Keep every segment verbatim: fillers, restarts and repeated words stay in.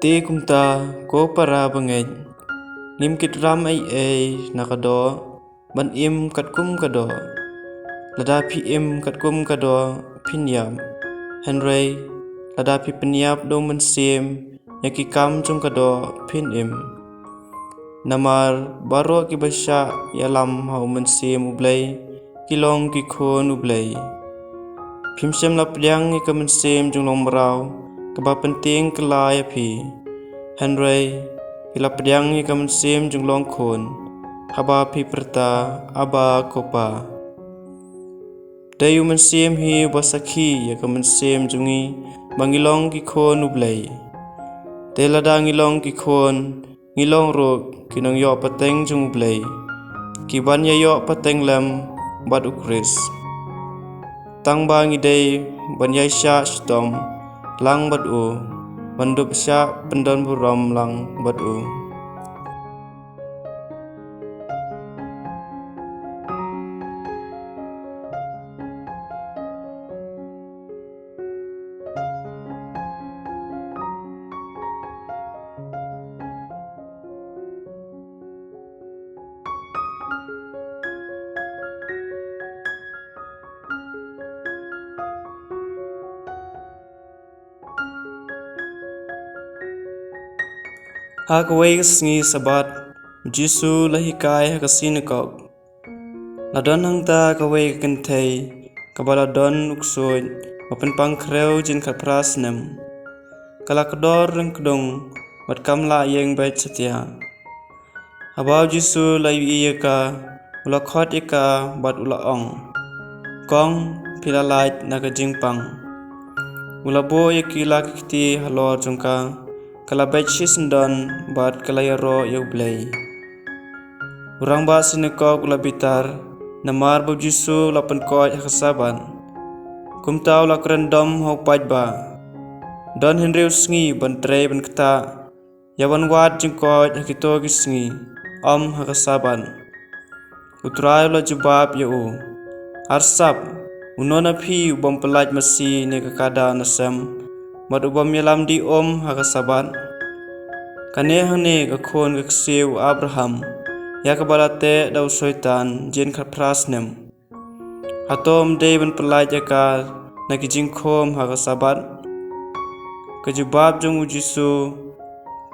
Te kumta, ko para bangeit, ngim kit ram ei ei na ka doh ban im katkum ka doh. Lada phi im katkum ka doh, phin ïap. Hynrei lada phi pynïap da U Mynsiem ïa ki kam jong ka doh, phin im. Namar baroh kiba shah ïalam ha U Mynsiem U Blei, ki long ki khun U Blei. Phim shym la pdiang ïa ka mynsiem jong longmraw kaba pyntieng kylla ïa phi. Hynrei phi la pdiang ïa ka mynsiem jong longkhun, haba phi pyrta, Abba, ko Pa. Dei U Mynsiem hi uba sakhi ïa ka mynsiem jong ngi ba ngi long ki khun U Blei. Te lada ngi long ki khun, ngi long ruh ki nongïoh pateng jong U Blei, ki ban ïa ïoh pateng lem bad U Khrist. Tang ba ngi dei ban ïai shah shitom lang bad u, ban dup shah pyndonburom lang bad u. Ha kawei ka sngi Sabbath, U Jisu u la hikai ha ka sinagog. La don hangta kawei ka kynthei kaba la don u ksuid ba pynpang khrew jin khatphra snem. Ka la kdor lyngkdung bad kam lah ïeng beit satia. Haba U Jisu u la ïohi ïa ka, u la khot ïa ka bad u la ong, Kong, phi la lait na ka jingpang. U la buh ïa ki la ki kti halor jong ka, ka la beit shisyndon bad ka la ïaroh ïa U Blei. U rangbah sinagog u la bitar namar ba U Jisu u la pynkoit ha ka Sabbath. Kumta u la kren dom ha u paidbah, Don hynriew sngi ban trei ban ktah, ïa ban wad jingkoit ha kito ki sngi, ym ha ka Sabbath. U Trai u la jubab ïa u, Arsap, uno na phi u bym pyllait masi ne ka kada na sem, bad u bym ïalam dih um ha ka Sabbath? Kane hangne ka khun ka ksiew u Abraham, ïa kaba la teh da u Soitan jin khatphra snem. Hato ym dei ban pyllait ïa ka na ki jingkhum ha ka Sabbath? Ka jubab jong U Jisu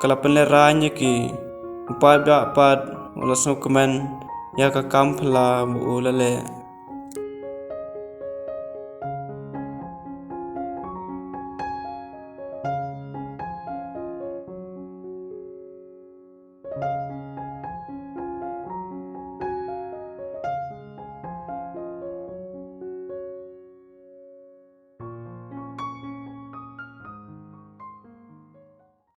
ka la pynlehraiñ ïa ki. U paidbah pat u la sngewkmen ïa ka kam phylla ba u la leh.